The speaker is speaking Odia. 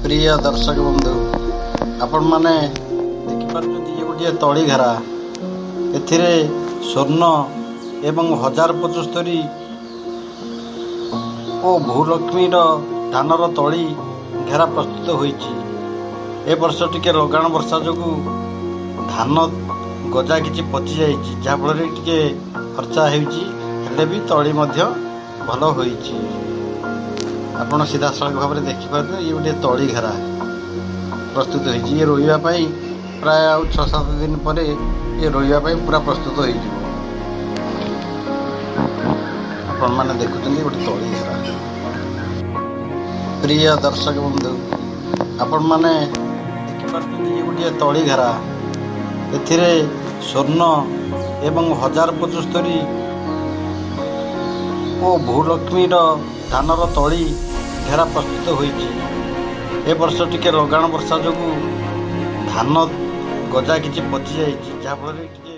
ପ୍ରିୟ ଦର୍ଶକ ବନ୍ଧୁ, ଆପଣମାନେ ଦେଖିପାରୁଛନ୍ତି, ଇଏ ଗୋଟିଏ ତଳି ଘେରା। ଏଥିରେ ସ୍ୱର୍ଣ୍ଣ ଏବଂ 1075 ଓ ଭୂଲକ୍ଷ୍ମୀର ଧାନର ତଳି ଘେରା ପ୍ରସ୍ତୁତ ହୋଇଛି। ଏ ବର୍ଷ ଟିକେ ଲଗାଣ ବର୍ଷା ଯୋଗୁଁ ଧାନ ଗଜା କିଛି ପଚି ଯାଇଛି, ଯାହାଫଳରେ ଟିକେ ଖର୍ଚ୍ଚ ହେଉଛି। ହେଲେ ବି ତଳି ମଧ୍ୟ ଭଲ ହୋଇଛି। ଆପଣ ସିଧାସଳଖ ଭାବରେ ଦେଖିପାରୁଥିବେ, ଇଏ ଗୋଟିଏ ତଳି ଘେରା ପ୍ରସ୍ତୁତ ହୋଇଛି। ଇଏ ରୋଇବା ପାଇଁ ପ୍ରାୟ ଆଉ 6-7 ଦିନ ପରେ ଇଏ ରୋଇବା ପାଇଁ ପୁରା ପ୍ରସ୍ତୁତ ହୋଇଯିବ। ଆପଣମାନେ ଦେଖୁଛନ୍ତି ଗୋଟେ ତଳି ଘେରା। ପ୍ରିୟ ଦର୍ଶକ ବନ୍ଧୁ, ଆପଣମାନେ ଦେଖିପାରୁଛନ୍ତି, ଇଏ ଗୋଟିଏ ତଳି ଘେରା। ଏଥିରେ ସ୍ୱର୍ଣ୍ଣ ଏବଂ 1075 ଓ ଭୂଲକ୍ଷ୍ମୀର ଧାନର ତଳି ଘେରା ପ୍ରସ୍ତୁତ ହୋଇଛି। ଏ ବର୍ଷ ଟିକେ ଲଗାଣ ବର୍ଷା ଯୋଗୁଁ ଧାନ ଗଜା କିଛି ପଚି ଯାଇଛି, ଯାହାଫଳରେ ଟିକେ